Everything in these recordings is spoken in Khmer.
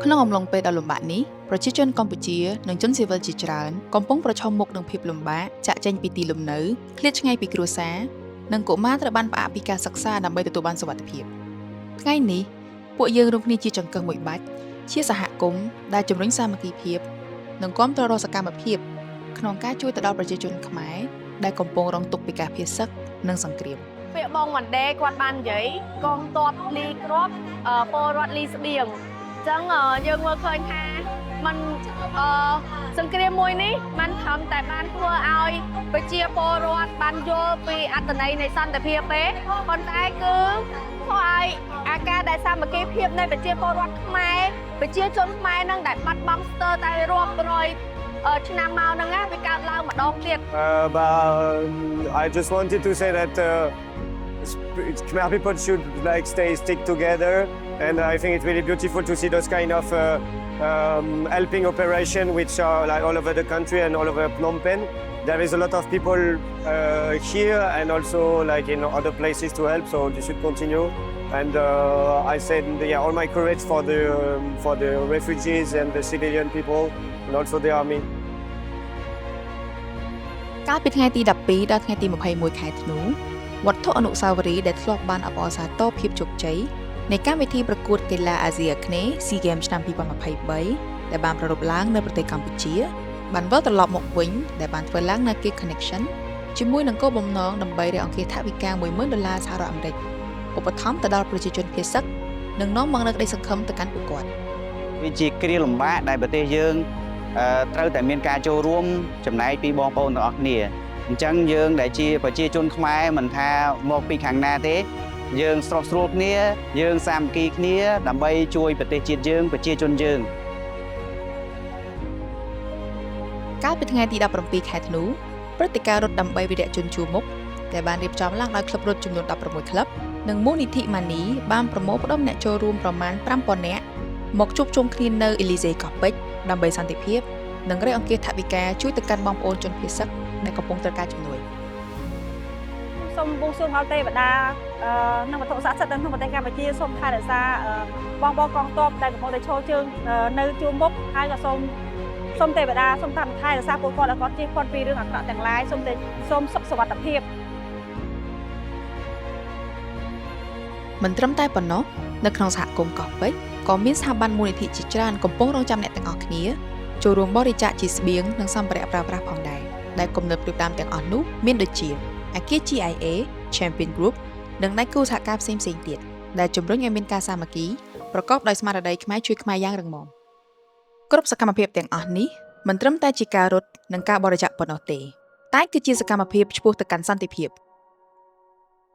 ក្នុងអំឡុងពេលដ៏លំបាកនេះប្រជាជនកម្ពុជានិងជនស៊ីវិលជាច្រើនកំពុងប្រឈមមុខនឹងភាពលំបាកចាក់ចេញពីទីលំនៅឃ្លាតឆ្ងាយពីគ្រួសារនិងកុមារត្រូវបានផ្អាកពីការសិក្សាដើម្បីទទួលបានសុវត្ថិភាពថ្ងៃនេះពួកយើងរួមគ្នាជាចង្កឹះមួយបាច់ជាសហគមន៍ដែលជំរុញសាមគ្គីភាពនិងគាំទ្ររាល់សកម្មភាពក្នុងការជួយទៅដល់ប្រជាជនខ្មែរដែលកំពុងរងទុក្ខពីការភៀសសឹកនិងសង្គ្រាម ពាក្យបងវ៉ាន់ដេគាត់បាននិយាយកងទ័ពលីគ្រាប់ពលរដ្ឋលីស្បៀងអញ្ចឹងយើងមើលឃើញថាมันអឺសង្គ្រាមមួយនេះมันត្រឹមតែបានធ្វើឲ្យប្រជាពលរដ្ឋបានយល់ពីអត្ថន័យនៃសន្តិភាពទេប៉ុន្តែគឺធ្វើឲ្យអាការដែលសាមគ្គីភាពនៃប្រជាពលរដ្ឋខ្មែរប្រជាជនខ្មែរនឹងដែលបាត់បង់ស្ទើរតែរាប់រយឆ្នាំមកហ្នឹងណាវាកើតឡើងម្ដងទៀត But I just wanted to say that Khmer people should like stay stick together, and I think it's really beautiful to see those kind of helping operation which are like all over the country and all over Phnom Penh. There is a lot of people here and also like in other places to help, so they should continue. And I send, yeah, all my courage for the refugees and the civilian people and also the army. កាលពីថ្ងៃទី12ដល់ថ្ងៃទី21ខែធ្នូវត្ថុអនុស្សាវរីយ៍ដែលធ្លាប់បានអបអរសាទរភាពជោគជ័យនៃកម្មវិធីប្រកួតកីឡាអាស៊ីអាគ្នេយ៍ SEA Games ឆ្នាំ2023ដែលបានប្រារព្ធឡើងនៅប្រទេសកម្ពុជា បានវិលត្រឡប់មកវិញដែលបានធ្វើឡើងនៅ K Connection ជាមួយនឹងគោលបំណងដើម្បីរៃអង្គាសថវិកា10,000ដុល្លារសហរដ្ឋអាមេរិកឧបត្ថម្ភទៅដល់ប្រជាជនភៀសសឹកនិងនាំមកនូវក្តីសង្ឃឹមទៅកាន់ពួកគាត់ វាជាគ្រាលំបាកដែលប្រទេសយើងត្រូវតែមានការចូលរួមចំណែកពីបងប្អូនទាំងអស់គ្នាអញ្ចឹងយើងដែលជាប្រជាជនខ្មែរមិនថាមកពីខាងណាទេ យើងស្រុះស្រួលគ្នា យើងសាមគ្គីគ្នាដើម្បីជួយប្រទេសជាតិយើងប្រជាជនយើង កាលពីថ្ងៃទី17ខែធ្នូព្រឹត្តិការណ៍រត់ដើម្បីវីរៈជនជួរមុខដែលបានរៀបចំឡើងដោយក្លឹបរត់ចំនួន16ក្លឹបនិងមូលនិធិម៉ានីបានប្រមូលផ្ដុំអ្នកចូលរួមប្រមាណ5000នាក់មកជួបជុំគ្នានៅអេលីសេកោះពេជ្រដើម្បីសន្តិភាពនិងរៃអង្គាសថវិកាជួយទៅកាន់បងប្អូនជនភៀសសឹកដែលកំពុងត្រូវការជំនួយ សូមបួងសួងដល់ទេវតានិងវត្ថុស័ក្តិសិទ្ធិនៅក្នុងប្រទេសកម្ពុជាសូមថែរក្សាបងបងកងទ័ពដែលកំពុងតែឈរជើងនៅជួរមុខហើយក៏សូមសូមទេវតាសូមតាមថែរក្សាពួកគាត់ឲ្យគាត់ជៀសផុតពីរឿងអាក្រក់ទាំងឡាយសូមទេសូមសុខសុវត្ថិភាព មិនត្រឹមតែប៉ុណ្ណោះនៅក្នុងសហគមន៍កោះពេជ្រក៏មានស្ថាប័នមូលនិធិជាច្រើនកំពុងរងចាំអ្នកទាំងអស់គ្នាចូលរួមបរិច្ចាគជាស្បៀងនិងសម្ភារៈប្រើប្រាស់ផងដែរដែលគំនិតផ្ដួចផ្ដើមទាំងអស់នោះមានដូចជាអគារ GIA Champion Group និងដៃគូសហការផ្សេងៗទៀតដែលជំរុញឲ្យមានការសាមគ្គីប្រកបដោយស្មារតីខ្មែរជួយខ្មែរយ៉ាងរឹងមាំគ្រប់សកម្មភាពទាំងអស់នេះមិនត្រឹមតែជាការរត់និងការបរិច្ចាគប៉ុណ្ណោះទេតែគឺជាសកម្មភាពឆ្ពោះទៅកាន់សន្តិភាព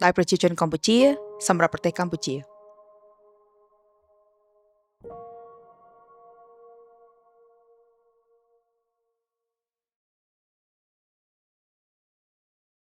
ដោយប្រជាជនកម្ពុជាសម្រាប់ប្រទេសកម្ពុជា។